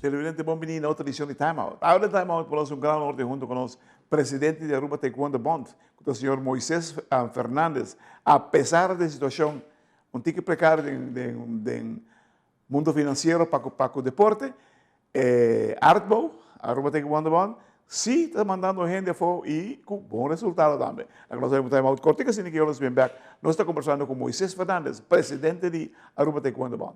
Televidente bon bini na otro edicion di Time Out. Awe den Time Out por nos un gran honor di hunto cu nos presidente di Aruba Taekwondo Bond, cu ta señor Moises Fernandez. A pesar di situacion un tiki precario den den den mundo financiero pa cu pa cu deporte, e Artbo, Aruba Taekwondo Bond, si ta mandando hende afo y cu bon resultado tambe. Laga nos un Time Out cortico asina ki nos bin bek. Nos ta conversando cu Moises Fernandez, presidente di Aruba Taekwondo Bond.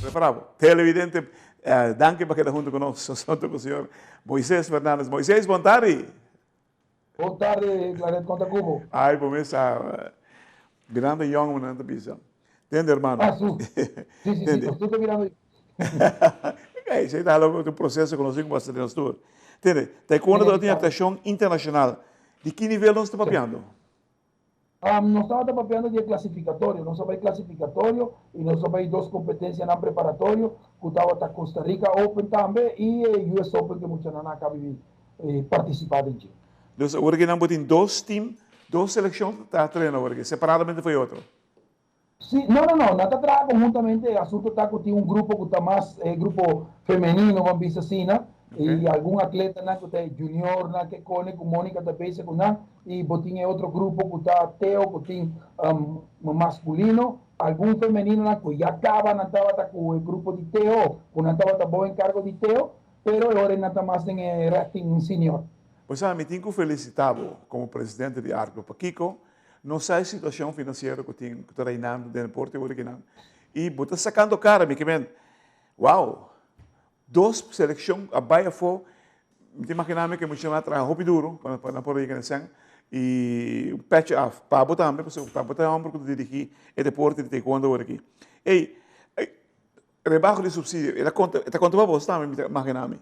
Prepara bo. Televidente, danki pa keda hunto ku nos. Nos hunto ku señor Moises Fernandez. Moises, bon tardi. Bon tardi, Claret, kon ta ku bo? Ay, bo mes sa birando yong, nan ta bisa. Tende, hermano. Ah, su. Si, si, si, su ta birando yong. Ey, esey ta algo un proceso ku nos tin ku pasa den nos tur. Tende, taekwondo ta tin aktuashon internashonal. Di ki nivel nos ta papiando? Nos tabata papiando di e klasifikatorio. Nos a bai klasifikatorio i nos a bai dos kompetensianan preparatorio ku tabata Costa Rica Open tambe i e US Open ku e muchanan a kaba di partisipá den dje. Dus awor aki nan bo tin dos team, dos selekshon ta trena awor aki, separadamente for e otro? Sí, no, no, no, nan ta traha konhuntamente, e asunto ta ku tin un grupo ku ta mas e grupo femenino, ban bisa asina, i algun atletanan ku ta e juniornan ke kone ku Monica ta bezig ku nan, i bo tin e otro grupo ku ta Teo ku tin maskulino, algun femeninonan ku ya kaba nan tabata ku e grupo di Teo, ku nan tabata bo enkargo di Teo, pero e ora nan ta mas den e rechting senior. Bo sa, mi tin ku felisitá bo komo presidente di ARCO. Pakiko? No sa e situacion financiero cu tin, cu ta reinando den e porte ora kinan. Y bo ta sacando cara, mi ke men, wow, dos seleccion a bay afo, mi ta imagina mi ke muchanan a traha hopi duro pa pa nan por yega na esnan. Y un petje af pa bo tambe, pasobra ta bo ta e homber cu ta dirigi e deporte di taekwondo ora aki. Ey, rebaho di subsidio, e ta conta, e ta conta pa bos tambe, mi ta imagina mi.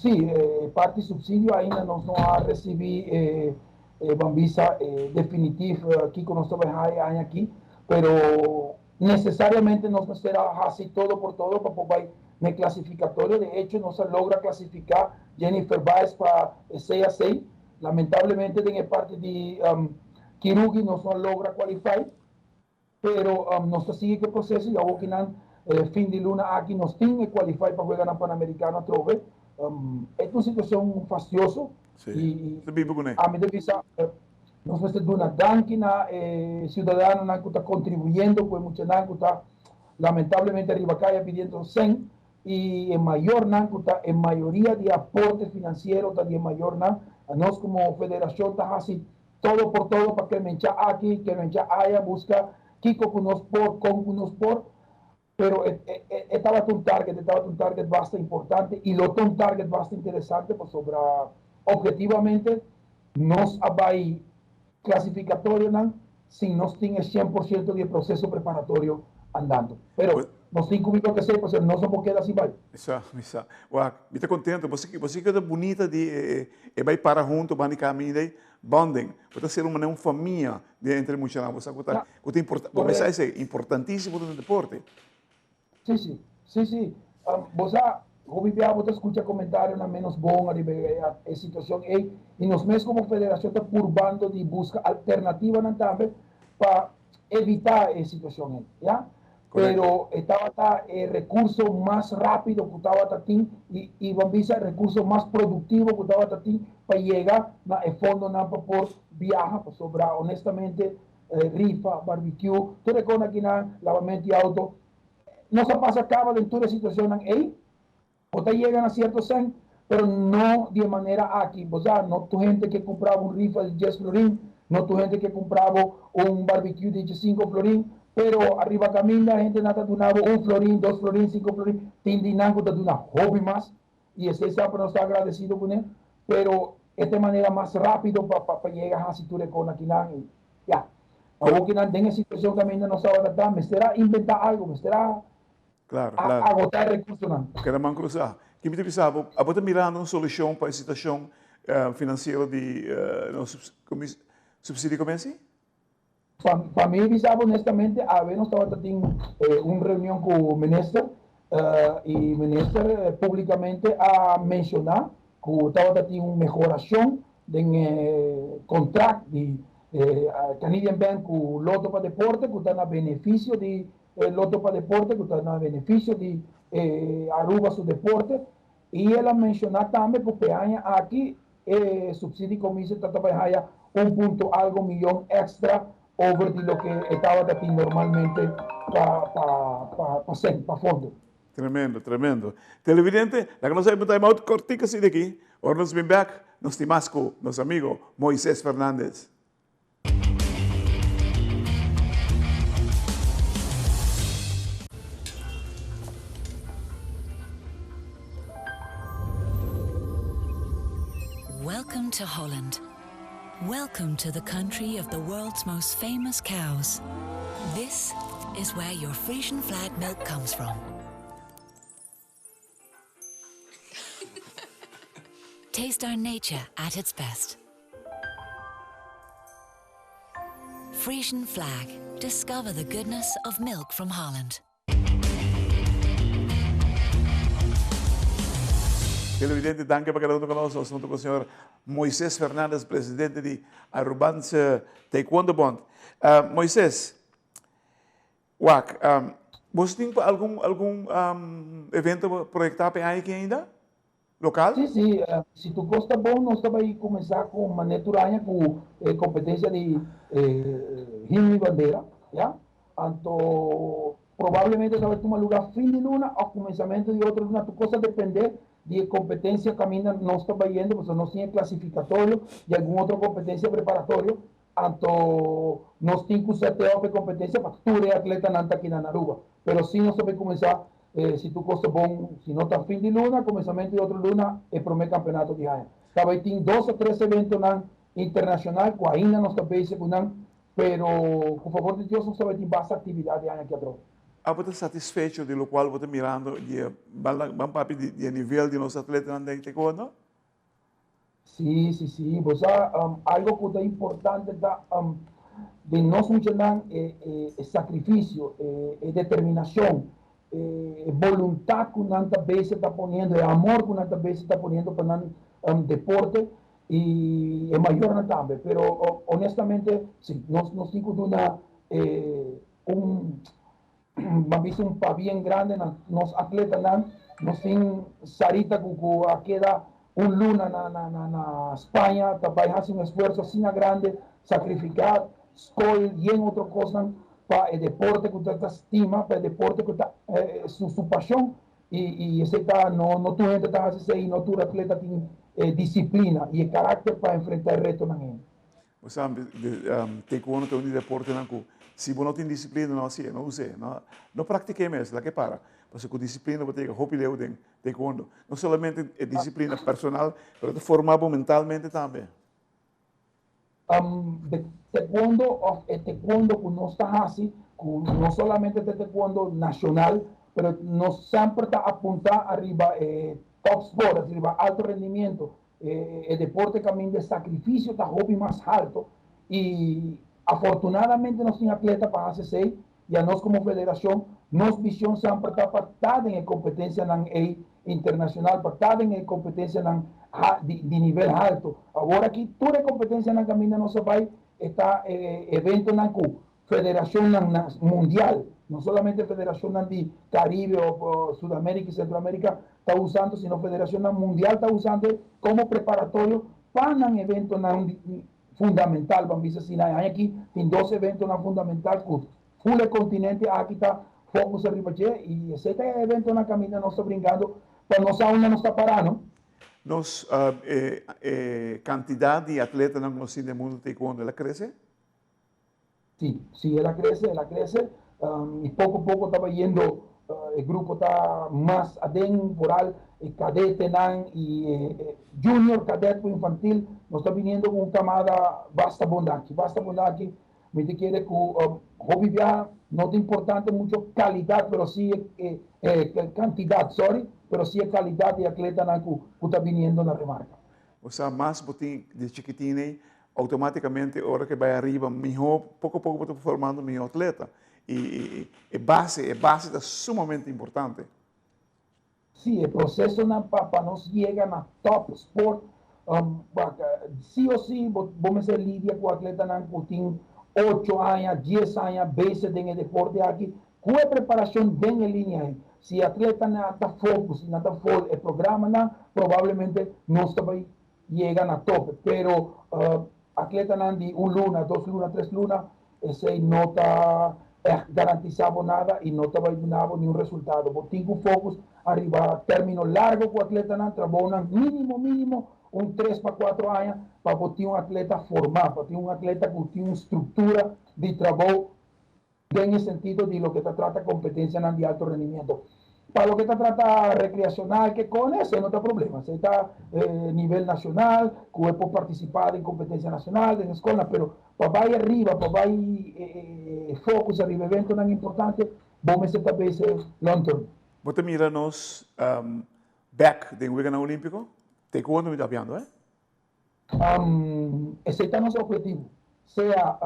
Sí, e parti subsidio ainda nos no a recibi e ban bisa definitif kico nos ta bay haya e aña aki, pero necesariamente nos mester a haci todo por todo pa por bay na e clasificatorio. De hecho nos a logra clasifica Jennifer Baez pa e CAC, lamentablemente den e parti di Kirugi nos no a logra cualify. Pero nos ta sigui ku e proseso i awor ki nan fin di luna aki nos tin e qualify pa hueganan Panamericano atrobe. E ta un situacion fastioso i ami ta bisa nos mester duna danki na e ciudadanonan ku ta contribuyendo ku e muchanan ku ta lamentablemente riba caya pidiendo cen i e mayornan ku ta e mayoria di e aporte financiero ta di e mayornan. Nos como federacion ta haci Todo por todo pa kemencha aki, kemencha aya, buska kiko ku nos por, kon ku nos por, pero e e tabata un target, e tabata un target basta importante i lo ta un target basta interesante pasobra obhetivamente nos a bai klasificatorionan sin nos tin e 100% di e proseso preparatorio andando. Pero nos tin ku biba kesei pasobra nos no por keda sin bai. Mi sa, mi sa. Wak, mi ta kontento. Bo sa bo sa kiko ta bunita di e bai para hunto banda di kaminda ei? Bonding. Bo ta ser un manera un famia den entre muchanan. Bo sa ku ta ku ta importa, bo mester sa esei, importantisimo den deporte. Sí, sí. Sí, sí. Bo sa, hopi bia bo ta skucha komentarionan ménos bon ariba e situashon ei i nos mes komo federashon ta purbando di buska alternativanan tambe pa evitá e situashon ei, ya. Pero e tabata e rekurso mas rápido ku tabata tin i i bo a bisa e rekurso mas produktivo ku tabata tin pa yega na e fondonan pa por biaha pasobra honestamente rifa, barbecue, tur e kos akinan, labamento di auto. Nos a pasa kaba den tur e situacionnan ei. Bo ta yega na cierto cen, pero no di e manera aki. Bo sa, no tur hende ke cumpra bo un rifa di dies florin, no tur hende ke cumpra bo un barbecue di diescinco florin, pero ariba caminda hendenan ta duna bo un florin, dos florin, cinco florin. Tin di nan cu ta duna hopi mas, y esey sa pa nos ta agradecido cune, pero e ta e manera mas rapido pa pa yega haci tur e cos akinan y ya. Awor ki nan den e situacion caminda nos tabata ta, mester a inventa algo, mester a Claro, claro. agota e recursonan. Keda man cruza. Ki mi ta bisa bo, abo ta mirando un solucion pa e situacion financiero di nos subsidio comensi? Pa mi bisa bo honestamente, awe nos tabata tin un reunion cu minister y minister publicamente a menciona cu tabata tin un mehoracion den e contract di Canadian Bank cu Lotto pa Deporte cu ta na beneficio di Lotto pa Deporte cu ta na beneficio di Aruba su deporte y el a menciona tambe cu p'e aña aki E subsidio comisie ta ta bay haya un punto algo miyon extra over di loke e tabata tin normalmente pa pa pa pa cen, pa fondo. Tremendo, tremendo. Televidente, laga nos haya un time out cortico así di aki. Ora nos bin bek, nos tin mas cu nos amigo Moises Fernandez. Welcome to Holland. Welcome to the country of the world's most famous cows. This is where your Frisian flag milk comes from. Taste our nature at its best. Frisian flag. Discover the goodness of milk from Holland. Televidente, danki pa keda hunto ku nos. Nos hunto ku señor Moises Fernandez, presidente di Arubaanse Taekwondo Bond. Uh, Moises, wak, um, boso tin algun algun um, evento proyectá pa e aña aki ainda? Local? Sí, sí. Si tur cos ta bon, nos ta bay cuminsa cu Mané tur aña cu e competencia di Himno y Bandera, ya. Anto probablemente ta bay tuma lugar fin di luna of cuminsamento di otro luna. Tur cos ta depende di e competencia caminda nos ta bayendo, pasobra nos tin e clasificatorio y algun otro competencia preparatorio. Anto nos tin cu setea op e competencia pa tur e atletanan ta aki na Aruba. Pero si nos ta bay cuminsa Si tur cos ta bon, si no ta fin di luna, comenzamento di otro luna, e prome campeonato di aña. Ta bay tin dos o tres eventonan internacional cu ainda nos ta bezig cu nan, pero cu favor di Dios nos ta bay tin basta actividad di aña aki atrobe. Abo ta satisfecho di locual bo ta mirando di e, ban papia di e nivel di nos atletanan den taekwondo? Sí, sí, sí. Bo sa, algo ku ta importante ta den nos muchanan e e sakrifisio, e e determinashon, e boluntat ku nan ta bese ta poniendo, e amor ku nan ta bese ta poniendo pa nan deporte i e mayornan tambe. Pero honestamente, sí, nos nos tin ku duna un Bo a bisa un pabien grande na nos atletanan. Nos tin Sarita cu cu a keda un luna na na na na Spaña ta bay haci un esfuerzo asina grande, sacrifica scol yen otro cosnan pa e deporte cu ta ta stima, pa e deporte cu ta su su pasion y y esey ta no no tur hende ta haci esey y no tur atleta tin e disciplina y e caracter pa enfrenta e retonan ey. Bo sa, taekwondo ta un di deportenan ku si bo no tin disiplina no hasié, no us'é, no no praktik'é mes, laga e para. Pasobra ku disiplina bo ta yega hopi leu den taekwondo. No solamente e disiplina personal, pero ta forma bo mentalmente tambe. Taekwondo òf e taekwondo ku nos ta hasi. Ku no solamente ta taekwondo nashonal, pero nos semper ta apuntá ariba e top sport, asina riba alto rendimiento. E deporte kaminda e sakrifisio ta hopi mas halto i afortunadamente nos tin atleta pa hasi esei i anos komo federashon nos vision semper ta pa ta den e kompetensianan ei internashonal, pa ta den e kompetensianan di nivel halto. Awor aki tur e kompetensianan kaminda nos a bai e ta eventonan ku Federacionnan mundial, no solamente federacionnan di Caribe of Sudamerica y Centroamerica ta usando, sino federacionnan mundial ta usando como preparatorio pa nan eventonan fundamental, ban bisa asina. E aña aki tin dos eventonan fundamental cu full e continente aki ta focus ariba dje y esey ta e eventonan caminda nos ta bringando pa nos sa unda nos ta para, no? Nos e cantidad di atletanan cu nos tin den mundo taekwondo el a crece? Sí, sí, el a crece, el a crece y poco poco ta bayendo, e grupo ta mas aden, vooral e cadetenan y e junior cadet cu infantil, nos ta biniendo cu un camada basta bon daki, basta bon daki. Mi ta kere cu hopi biaha no ta importante mucho calidad, pero sí e cantidad, sorry, pero sí e calidad di atletanan cu ta biniendo na remarca. Bo sa mas bo tin di chikitin ei, automaticamente ora ke bai ariba miho, poco poco bo ta formando miho atleta. Y e base, e base ta sumamente importante. Sí, e procesonan pa nos yega na top sport, sí o sí bo mester lidia cu atletanan cu tin ocho aña, dies aña bezig den e deporte aki, cu e preparacion den e linea ei. Si e atletanan ta focus y nan ta folg e programanan, probablemente nos ta bay yega na tope. Pero atletanan di un luna, dos luna, tres luna, esey no ta echt garantisa bo nada y no ta bay duna bo niun resultado. Bo tin cu focus ariba termino largo cu atletanan, trabounan minimo minimo un tres pa cuatro aña pa bo tin un atleta forma, pa tin un atleta cu tin un structura di trabou den e sentido di loke ta trata competencianan di alto rendimiento. Pa loke ta trata recreacional ke con esey no ta problema, esey ta nivel nacional cu e por participa den competencia nacional, den escolnan, pero pa bay ariba, pa bay focus ariba eventonan importante, bo mester ta base long term. Bo ta mira nos bek den Weganan Olimpico? Taekwondo mi ta hapiando, eh? Esey ta nos objetivo, sea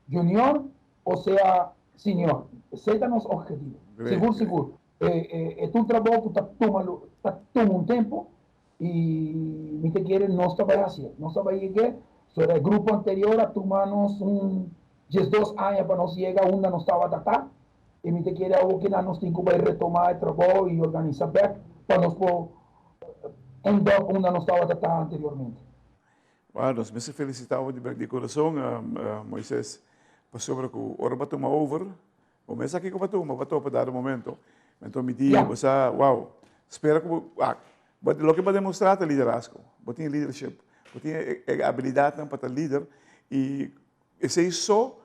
junior o sea senior, esey ta nos objetivo, sigur sigur. E ta un trabou cu ta tuma ta tuma un tempo y mi ta kere nos ta bay hacié, nos ta bay yeg'é. So e grupo anterior a tuma nos un diesdos aña pa nos yega unda nos tabata ta y mi ta kere awor kinan nos tin cu bay retoma e trabou y organisa bek pa nos por end up unda nos tabata ta anteriormente. Bueno, nos mester felicita bo di corazon, Moises, pasobra cu ora bo a tuma over, bo mes aki cu bo a tuma, bo a topa dado momento. Enton mi di, bo sa, wow, spera cu bo, ah, loke bo a demostra ta liderazgo, bo tin leadership, bo tin e habilidadnan pa ta lider y esey so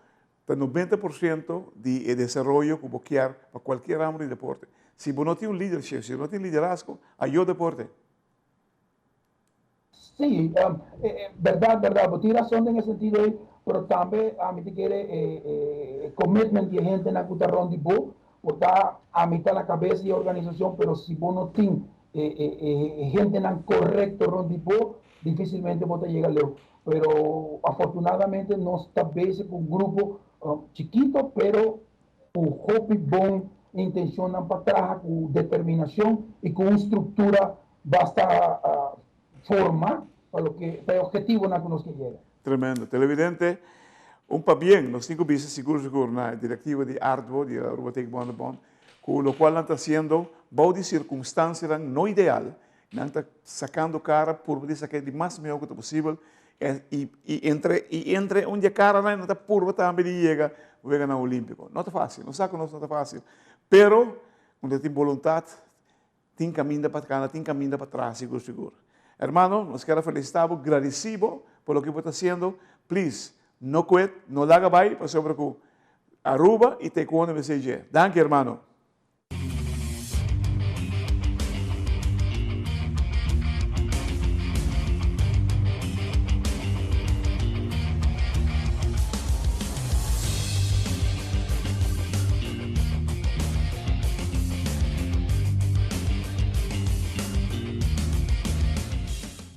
Ta 90% di e desaroyo ku bo kier pa kualkier ramo di deporte. Si bo no tin un leadership, si bo no tin liderazgo, ayo deporte. Sí, berdad, berdad. Bo tin rason den e sentido ei, pero tambe ami ta kere e commitment di e hendenan ku ta rond di bo. Bo ta, ami ta na kabes di e organisashon, pero si bo no tin e hendenan korekto rond di bo, difisilmente bo ta yega leu. Pero afortunadamente nos ta bezig cu un grupo chikito pero cu hopi bon intencionnan pa traha cu determinacion y cu un structura basta forma pa loke pa e objetivonan cu nos ke yega. Tremendo. Televidente, un pabien nos tin cu bisa sigur sigur na e directiva di ARTBO, di Aruba Taekwondo Bond, cu locual nan ta haciendo bou di circunstancianan no ideal. Nan ta sacando cara purba di saca di mas mihor cu ta posibel y entre y entre un di e caranan nan ta purba tambe di yega weganan olimpico. No ta facil, nos sa cu nos no ta facil, pero unda tin boluntad tin caminda pa cana, tin caminda pa traha sigur sigur. Hermano, nos kier a felicita bo, gradici bo pa loke bo ta haciendo. Please, no quit, no laga bay pasobra cu Aruba y Taekwondo mester dje. Danki hermano.